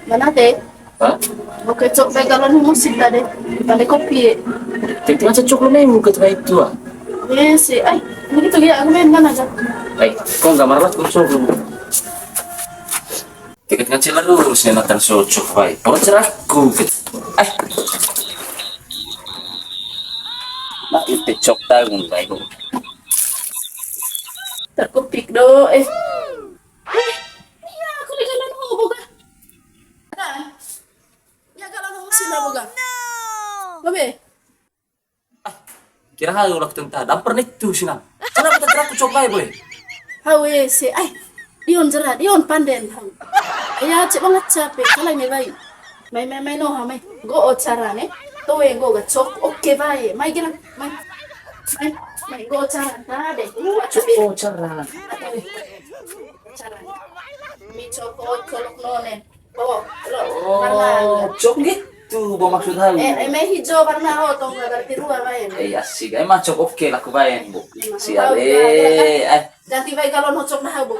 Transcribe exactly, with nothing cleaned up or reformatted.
Mana te? Hah? Oke, cok bae galon musik tadi. Tadi kopi. Tadi macam cok lu nih muka tuh itu ah. Yes, eh, ini gitu ya, aku main mana aja. Eh, kok nggak marah tuh cok lu? Tiket ngacil terus nih nonton cok bae. Perut cerahku gitu. Eh. Mak itu cok tahun bae kok. Terkopik do, eh. Eh, iya, aku di galon ho boga. Ada. Ya galon ho sih boga. Babe. Kira hal ulak tentang damper nih tuh sih nang. Kenapa tak kira aku cok bae boy? Hawe se, ai. Dion jerat, dion panden hau. Ya cek banget capek, kalau ini baik. Mai, mai, mai, no, mai. Go o cara ne. Toe go ga cok, oke bae. Mai girang, mai. Mai, mai, go o cara, tade. Cok o cara. Cara. Mi cok o kolok no ne. Oh, lo, warna. Oh, cok gitu, bo maksud hau. Eh, eh, mai hijau warna o, tong berarti dua bae. Eh, asik. Emang cok oke lah, aku bae, bu. Emang si hau, ale, hau, hau. Eh. Ganti bae kalau no cok nah, bu.